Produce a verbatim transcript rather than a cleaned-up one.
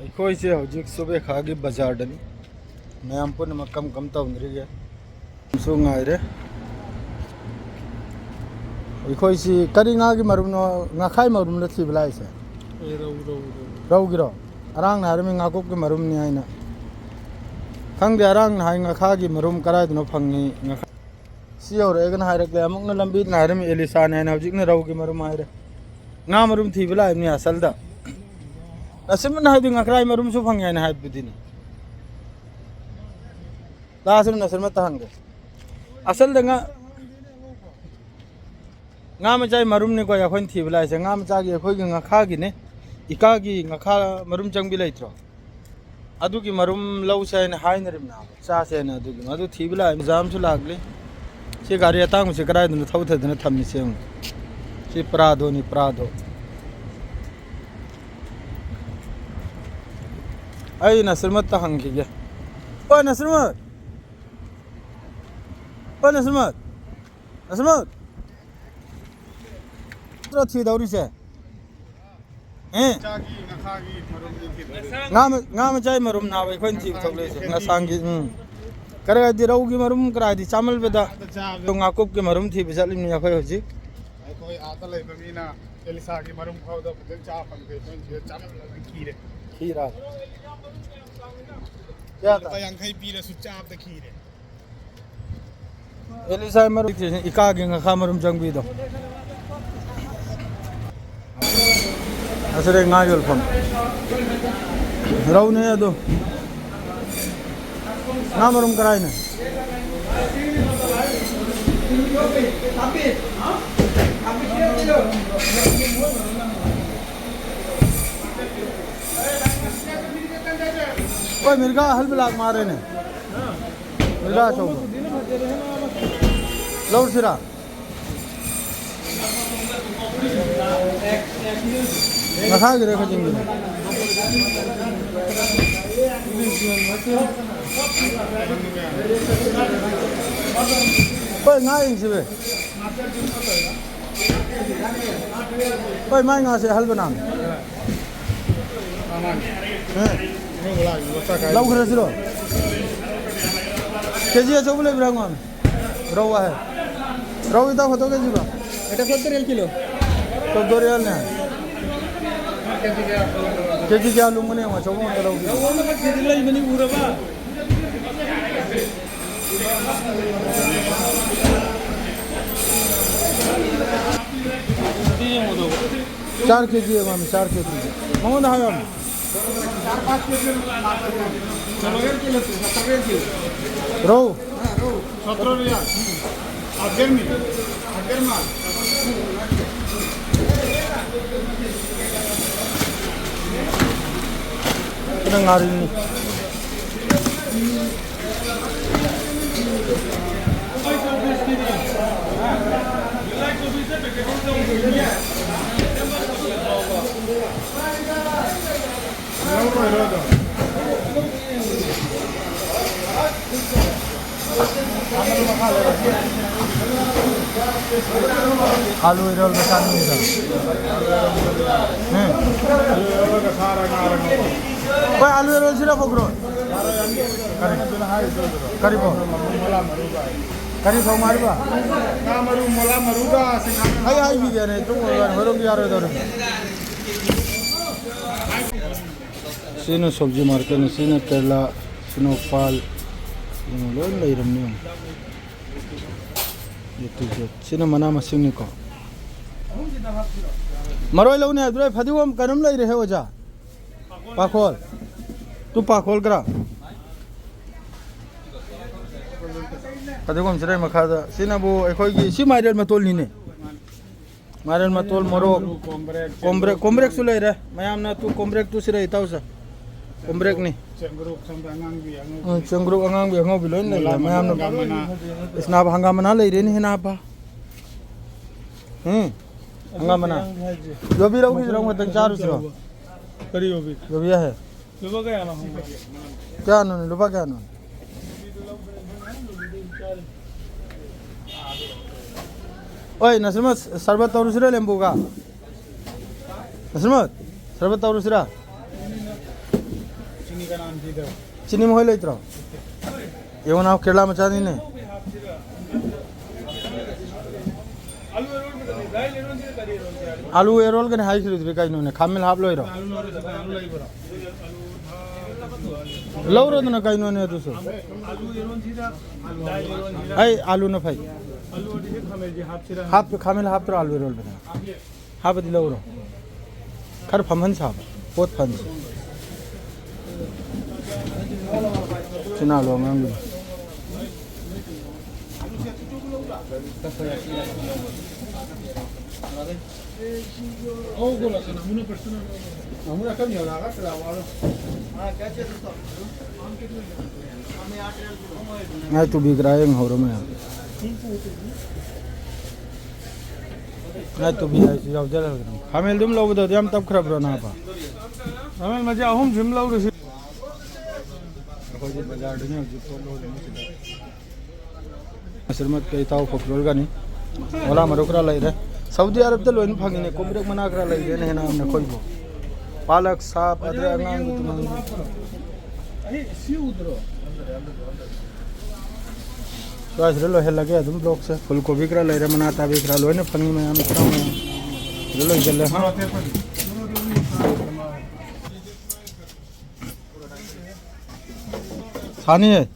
ꯑꯩꯈꯣꯏꯁꯦ ꯍꯧꯖꯤꯛ ꯁꯨꯕꯦꯈꯥꯒꯤ ꯕꯖꯥꯔꯗꯅꯤ꯫ ꯃꯌꯥꯝ ꯄꯨꯝꯅꯃꯛ ꯀꯝ ꯀꯝ ꯇꯧꯅꯔꯤꯒꯦ? ꯁꯨ ꯉꯥꯏꯔꯦ꯫ ꯑꯩꯈꯣꯏꯁꯤ ꯀꯔꯤ ꯉꯥꯒꯤ ꯃꯔꯨꯝꯅꯣ? ꯉꯥꯈꯥꯏ ꯃꯔꯨꯝꯗ ꯊꯤꯕ ꯂꯥꯛꯏꯁꯦ? ꯑꯦ, ꯔꯧ, ꯔꯧ, ꯔꯧ꯫ ꯔꯧꯒꯤꯔꯣ? ꯑꯔꯥꯡꯅ ꯍꯥꯏꯔꯝꯃꯤ ꯉꯥꯀꯨꯞꯀꯤ ꯃꯔꯨꯝꯅꯤ ꯍꯥꯏꯅ꯫ ꯈꯪꯗꯦ, ꯑꯔꯥꯡꯅ ꯍꯥꯏ ꯉꯥꯈꯥꯒꯤ ꯃꯔꯨꯝ ꯀꯗꯥꯏꯗꯅꯣ ꯐꯪꯉꯤ? ꯉꯥꯈꯥ-, ꯁꯤ ꯌꯧꯔꯛꯑꯦꯒꯅ ꯍꯥꯏꯔꯛꯂꯦ꯫ ꯑꯃꯨꯛꯅ ꯂꯝꯕꯤꯗꯅ ꯍꯥꯏꯔꯝꯃꯤ ꯑꯦꯂꯤꯁꯥꯅꯦ ꯍꯥꯏꯅ, ꯍꯧꯖꯤꯛꯅ ꯔꯧꯒꯤ ꯃꯔꯨꯝ ꯍꯥꯏꯔꯦ꯫ ꯉꯥ ꯃꯔꯨꯝ ꯊꯤꯕ ꯂꯥꯛꯏꯕꯅꯤ ꯑꯁꯜꯗ꯫ ꯑꯁꯤꯃꯅ ꯍꯥꯏꯗꯤ ꯉꯥꯈꯥꯏ ꯃꯔꯨꯝꯁꯨ ꯐꯪꯉꯦ ꯍꯥꯏꯅ ꯍꯥꯏꯕꯗꯨꯗꯤꯅꯦ꯫ ꯂꯥꯁꯅ ꯅꯁꯔꯃꯠꯇ ꯍꯪꯒꯦ꯫ ꯑꯁꯜꯗ ꯉꯥ, ꯉꯥ ꯃꯆꯥꯒꯤ ꯃꯔꯨꯝꯅꯤꯀꯣ ꯑꯩꯈꯣꯏꯅ ꯊꯤꯕ ꯂꯥꯛꯏꯁꯦ꯫ ꯉꯥ ꯃꯆꯥꯒꯤ ꯑꯩꯈꯣꯏꯒꯤ ꯉꯥꯈꯥꯒꯤꯅꯦ꯫ ꯏꯀꯥꯒꯤ ꯉꯥꯈꯥ ꯃꯔꯨꯝ ꯆꯪꯕꯤ ꯂꯩꯇ꯭ꯔꯣ? ꯑꯗꯨꯒꯤ ꯃꯔꯨꯝ ꯂꯧꯁꯦ ꯍꯥꯏꯅ ꯍꯥꯏꯅꯔꯤꯕꯅꯦ꯫ ꯆꯥꯁꯦ ꯍꯥꯏꯅ ꯑꯗꯨꯒꯤ꯫ ꯑꯗꯨ ꯊꯤꯕ ꯂꯥꯛꯏ, ꯃꯖꯥ ꯑꯃꯁꯨ ꯂꯥꯛꯂꯤ꯫ ꯁꯤ ꯒꯥꯔꯤ ꯑꯇꯥꯡꯕꯁꯦ ꯀꯗꯥꯏꯗꯅꯣ ꯊꯧꯊꯗꯅ ꯊꯝꯃꯤꯁꯦ ꯌꯦꯡꯉꯨ꯫ ꯁꯤ ꯄ꯭ꯔꯥꯗꯣꯅꯤ, ꯄ꯭ꯔꯥꯗꯣ꯫ ꯑꯩ ꯅꯁꯤꯔꯃꯠꯇ ꯍꯪꯈꯤꯒꯦ꯫ ꯑꯣ, ꯅꯁꯤꯔꯃꯠ! ꯑꯣ, ꯅꯁꯤꯔꯃꯠ! ꯅꯁꯤꯔꯃꯠ! ꯅꯠꯇ꯭ꯔꯣ ꯊꯤꯗꯧꯔꯤꯁꯦ? ꯑꯦ? ꯆꯥꯒꯤ, ꯉꯈꯥꯒꯤ ꯃꯔꯨꯝꯗꯤ ꯊꯤꯗꯧꯔꯤ꯫ ꯉꯥ ꯃ-, ꯉꯥ ꯃꯆꯥꯒꯤ ꯃꯔꯨꯝ ꯅꯥꯕ ꯑꯩꯈꯣꯏꯅ ꯊꯤꯕ ꯊꯣꯛꯂꯛꯏꯁꯦ꯫ ꯉꯥꯁꯥꯡꯒꯤ, ꯎꯝ꯫ ꯀꯔꯤ ꯍꯥꯏꯗꯤ ꯔꯧꯒꯤ ꯃꯔꯨꯝ ꯀꯔꯥꯏꯗꯤ ꯆꯥꯃꯜꯕꯗ ꯑꯥꯗ ꯆꯥꯕꯗ ꯉꯥꯀꯨꯞꯀꯤ ꯃꯔꯨꯝ ꯊꯤꯕ ꯆꯠꯂꯤꯕꯅꯤ ꯑꯩꯈꯣꯏ ꯍꯧꯖꯤꯛ꯫ ꯑꯩꯈꯣꯏ ꯑꯥꯗ ꯂꯩꯕ ꯃꯤꯅ ꯑꯦꯂꯤꯁꯥꯒꯤ ꯃꯔꯨꯝ ꯐꯥꯎꯗ ꯐꯖꯅ ꯆꯥ ꯐꯪꯗꯦ꯫ ꯑꯩꯈꯣꯏꯅ ꯁꯤꯗ ꯆꯥꯃꯜꯂꯒ ꯈꯤꯔꯦ꯫ ꯈꯤꯔꯥ? ꯀꯌꯥ ꯂꯨꯄꯥ ꯇꯥ? ꯌꯥꯡꯈꯩ ꯄꯤꯔꯁꯨ ꯆꯥꯕꯗ ꯈꯤꯔꯦ꯫ ꯑꯦꯂꯤꯁꯥ ꯃꯔꯨꯞ ꯏꯀꯥꯒꯤ ꯉꯥꯈꯥ ꯃꯔꯨꯝ ꯆꯪꯕꯤꯗꯣ꯫ ꯑꯁꯤꯗ ꯉꯥ ꯌꯣꯜꯐꯝ꯫ ꯔꯧꯅꯦ ꯑꯗꯣ꯫ ꯉꯥ ꯃꯔꯨꯝ ꯀꯔꯥꯏꯅꯦ? ꯑꯩꯈꯣꯏ ꯃꯤꯔꯒꯥ ꯑꯍꯜꯕ ꯂꯥꯛ ꯃꯥꯔꯦꯅꯦ꯫ ꯃꯤꯔꯒꯥ ꯑꯆꯧꯕ꯫ ꯂꯧꯔꯁꯤꯔꯥ? ꯃꯈꯥꯒꯤꯔ ꯈꯖꯤꯡꯒꯤꯔ? ꯍꯣꯏ, ꯉꯥ ꯌꯦꯡꯁꯤꯕꯦ꯫ ꯍꯣꯏ, ꯃꯥꯏ ꯉꯥꯁꯦ ꯑꯍꯜꯕ ꯅꯥꯃꯦ꯫ ꯂꯧꯈ꯭ꯔꯁꯤꯔꯣ? ꯀꯦ ꯖꯤ ꯑꯆꯧꯕ ꯂꯩꯕ꯭ꯔꯥ ꯍꯪꯉꯣ꯫ ꯔꯧ ꯍꯥꯏ꯫ ꯔꯧ ꯏꯇꯥꯎ ꯈꯛꯇ ꯀꯦ ꯖꯤꯔꯣ? এটা সত্তর রিয়াল কিলো। ꯁꯣꯞꯗꯣꯔꯤꯌꯥꯜꯅꯦ꯫ ꯀꯦ ꯖꯤ ꯀꯌꯥ ꯂꯨꯝꯒꯅꯤ ꯌꯦꯡꯉꯣ, ꯑꯆꯧꯕ ꯉꯥꯛꯇ ꯂꯧꯒꯦ꯫ ꯔꯧ ꯑꯃꯈꯛ ꯀꯦ ꯖꯤ ꯂꯩꯕꯅꯤ ꯎꯔꯕ? ꯆꯥꯔ ꯀꯦ ꯖꯤ ꯌꯦꯡꯉꯣ, ꯆꯥꯔ ꯀꯦ ꯖꯤ꯫ ꯃꯉꯣꯟꯗ ꯍꯥꯏꯌꯣ꯫ ꯔꯧ꯫ সতেরো রিয়াল। আজকের মিল। আজকের মাল। ꯈꯤꯇꯪ ꯉꯥꯔꯤꯅꯤ꯫ ꯑꯥꯂꯨ ꯏꯔꯣꯜꯕ ꯆꯥꯅꯤꯡꯉꯤꯗ꯫ ꯎꯝ꯫ ꯍꯣꯏ, ꯑꯥꯂꯨ ꯏꯔꯣꯜꯁꯤꯔ ꯐꯧꯒ꯭ꯔꯣ? ꯀꯔꯤ? ꯀꯔꯤ ꯐꯧ? ꯀꯔꯤ ꯐꯧ ꯃꯥꯔꯤꯕ? ꯉꯥ ꯃꯔꯨ, ꯃꯣꯂꯥ ꯃꯔꯨꯒ ꯁꯤꯡꯍꯥꯔ꯫ ꯑꯩ ꯍꯥꯏꯕꯤꯒꯦꯅꯦ, ꯇꯨꯝꯃꯨꯔꯣ, ꯍꯣꯏꯔꯣꯝꯒꯤ ꯌꯥꯔꯣꯏꯗꯧꯔꯦ꯫ ꯁꯤꯅ ꯁꯣꯕꯖꯤ ꯃꯥꯔꯀꯦꯠꯅꯤ, ꯁꯤꯅ ꯀꯦꯔꯂꯥ, ꯁꯤꯅ ꯄꯥꯜ, ꯌꯦꯡꯉꯣ, ꯂꯣꯏ ꯂꯩꯔꯝꯅꯤ ꯌꯦꯡꯉꯣ꯫ A to Z꯫ ꯁꯤꯅ ꯃꯅꯥ ꯃꯁꯤꯡꯅꯤꯀꯣ꯫ ꯃꯔꯣꯏ ꯂꯧꯅꯤ ꯍꯥꯏꯕꯗꯨ ꯑꯩ ꯐꯗꯤꯒꯣꯝ ꯀꯩꯅꯣꯝ ꯂꯩꯔꯦꯍꯦ ꯑꯣꯖꯥ꯫ ꯄꯥꯈꯣꯜ꯫ ꯇꯨ ꯄꯥꯈꯣꯜ ꯈꯔ꯫ ꯐꯗꯤꯒꯣꯝ ꯁꯤꯗꯩ ꯃꯈꯥꯗ꯫ ꯁꯤꯅꯕꯨ ꯑꯩꯈꯣꯏꯒꯤ ꯁꯤ ꯃꯥꯏꯔꯦꯟ ꯃꯇꯣꯜꯅꯤꯅꯦ꯫ ꯃꯥꯏꯔꯦꯟ ꯃꯇꯣꯜ, ꯃꯣꯔꯣꯛ, ꯀꯣꯝꯕ꯭ꯔꯦꯛ, ꯀꯣꯝꯕ꯭ꯔꯦꯛꯁꯨ ꯂꯩꯔꯦ꯫ ꯃꯌꯥꯝꯅ ꯇꯨ ꯀꯣꯝꯕ꯭ꯔꯦꯛꯇꯨ ꯁꯤꯗ ꯏꯇꯥꯎꯁꯦ꯫ ꯀꯣꯝꯕ꯭ꯔꯦꯛꯅꯤ꯫ ꯆꯦꯡꯒ꯭ꯔꯨꯞ ꯁꯣꯝꯗ ꯑꯉꯥꯡꯕꯤ, ꯑꯉꯧꯕꯤ꯫ ꯎꯝ, ꯆꯦꯡꯒ꯭ꯔꯨꯞ ꯑꯉꯥꯡꯕꯤ ꯑꯉꯧꯕꯤ ꯂꯣꯏ ꯂꯩꯔꯦ꯫ ꯃꯌꯥꯝꯅ ꯍꯪꯒꯥꯝ ꯃꯅꯥ꯫ ꯏꯁ, ꯅꯥꯕ ꯍꯪꯒꯥꯝ ꯃꯅꯥ ꯂꯩꯔꯦꯅꯦ ꯅꯥꯕ꯫ ꯎꯝ꯫ ꯍꯪꯒꯥꯝ ꯃꯅꯥ꯫ ꯌꯣꯕꯤ ꯂꯧꯈꯤꯁꯤꯔꯣ? ꯑꯃꯈꯛꯇꯪ ꯆꯥꯔꯨꯁꯤꯔꯣ? ꯀꯔꯤ ꯌꯣꯕꯤ? ꯌꯣꯕꯤ ꯍꯥꯏ꯫ ꯂꯨꯄꯥ ꯀꯌꯥꯅꯣ ꯍꯪꯕ? ꯀꯌꯥꯅꯣꯅꯦ? ꯂꯨꯄꯥ ꯀꯌꯥꯅꯣ? ꯑꯣꯏ, ꯅꯁꯤꯃ ꯁꯔꯕꯠ ꯇꯧꯔꯨꯁꯤꯔ ꯂꯦꯝꯕꯨꯒ? ꯅꯁꯤꯃ ꯁꯔꯕꯠ ꯇꯧꯔꯨꯁꯤꯔ? ꯆꯤꯅꯤ ꯃꯈꯣꯏ ꯂꯩꯇ꯭ꯔꯣ? ꯌꯦꯡꯉꯣ ꯅꯥꯎ, ꯀꯦꯔꯂꯥ ꯃꯆꯥꯅꯤꯅꯦ꯫ ꯑꯥꯂꯨ ꯑꯦꯔꯣꯜꯒꯅꯤ ꯍꯥꯏꯈ꯭ꯔꯤꯗꯨꯗꯤ ꯀꯩꯅꯣꯅꯦ? ꯈꯥꯃꯦꯟ ꯍꯥꯞꯂꯣꯏꯔꯣ? ꯂꯧꯔꯣꯗꯅ ꯀꯩꯅꯣꯅꯦ ꯑꯗꯨꯁꯨ? ꯑꯩ ꯑꯥꯂꯨꯅ ꯐꯩ꯫ ꯍꯥꯞ, ꯈꯥꯃꯦꯟ ꯍꯥꯞꯇ꯭ꯔꯣ ꯑꯥꯂꯨ ꯑꯦꯔꯣꯜꯕꯗ? ꯍꯥꯞꯄꯗꯤ ꯂꯧꯔꯣ꯫ ꯈꯔ ꯐꯝꯍꯟ ꯁꯥꯕ, ꯄꯣꯠ ꯐꯍꯟꯁꯤ꯫ ꯁꯤꯅ ꯑꯥꯂꯨ ꯑꯉꯥꯡꯕꯗꯣ꯫ ꯉꯥꯏ ꯇꯨꯕꯤ ꯀꯔꯥ ꯌꯦꯡ ꯍꯧꯔ ꯃꯌꯥꯝ꯫ ꯉꯥꯏ ꯇꯨꯕꯤ ꯍꯥꯏꯁꯤ ꯌꯥꯎꯖꯔꯒꯅꯤ꯫ ꯈꯥꯃꯦꯟꯗꯨꯝ ꯂꯧꯕꯗꯗꯤ ꯌꯥꯝ ꯇꯞꯈ꯭ꯔꯕ꯭ꯔꯣ ꯅꯥꯕ? ꯈꯥꯃꯦꯟ ꯃꯆꯥ ꯑꯍꯨꯝꯁꯤ ꯑꯗꯨꯝ ꯂꯧꯔꯁꯤ꯫ ꯑꯩꯈꯣꯏꯗꯤ ꯕꯖꯥꯔꯗꯅꯤ ꯍꯧꯖꯤꯛ ꯄꯣꯠ ꯂꯧꯔꯤꯉꯩꯁꯤꯗ꯫ ꯑꯁꯤꯔꯃꯠ ꯀꯩ ꯏꯇꯥꯎ ꯐꯣꯀ꯭ꯔꯣꯜꯒꯅꯤ꯫ ꯑꯣꯂꯥ ꯃꯔꯨ ꯈꯔ ꯂꯩꯔꯦ꯫ ꯁꯥꯎꯗꯤ ꯑꯔꯕꯇ ꯂꯣꯏꯅ ꯐꯪꯉꯤꯅꯦ꯫ ꯀꯣꯝꯄ꯭ꯔꯦꯛ ꯃꯅꯥ ꯈꯔ ꯂꯩꯔꯦꯅꯦ ꯍꯦꯟꯅ ꯑꯃꯅ ꯑꯩꯈꯣꯏꯕꯨ꯫ ꯄꯥꯂꯛ, ꯁꯥꯞ, ꯑꯗꯩ ꯑꯉꯥꯡꯕꯗꯨ ꯃꯅꯥ꯫ ꯁ꯭ꯋꯥꯏꯁꯤꯗ ꯂꯣꯏꯍꯜꯂꯒꯦ ꯑꯗꯨꯝ ꯕ꯭ꯂꯣꯛꯁꯦ꯫ ꯐꯨꯜ ꯀꯣꯕꯤ ꯈꯔ ꯂꯩꯔꯦ, ꯃꯅꯥ ꯇꯥꯕꯤ ꯈꯔ ꯂꯣꯏꯅ ꯐꯪꯉꯤ ꯃꯌꯥꯝ, ꯏꯇꯥꯎ ꯃꯌꯥꯝ꯫ ꯁꯤꯗ ꯂꯣꯏꯁꯤꯜꯂꯦ꯫ ꯁꯥꯅꯤꯌꯦ꯫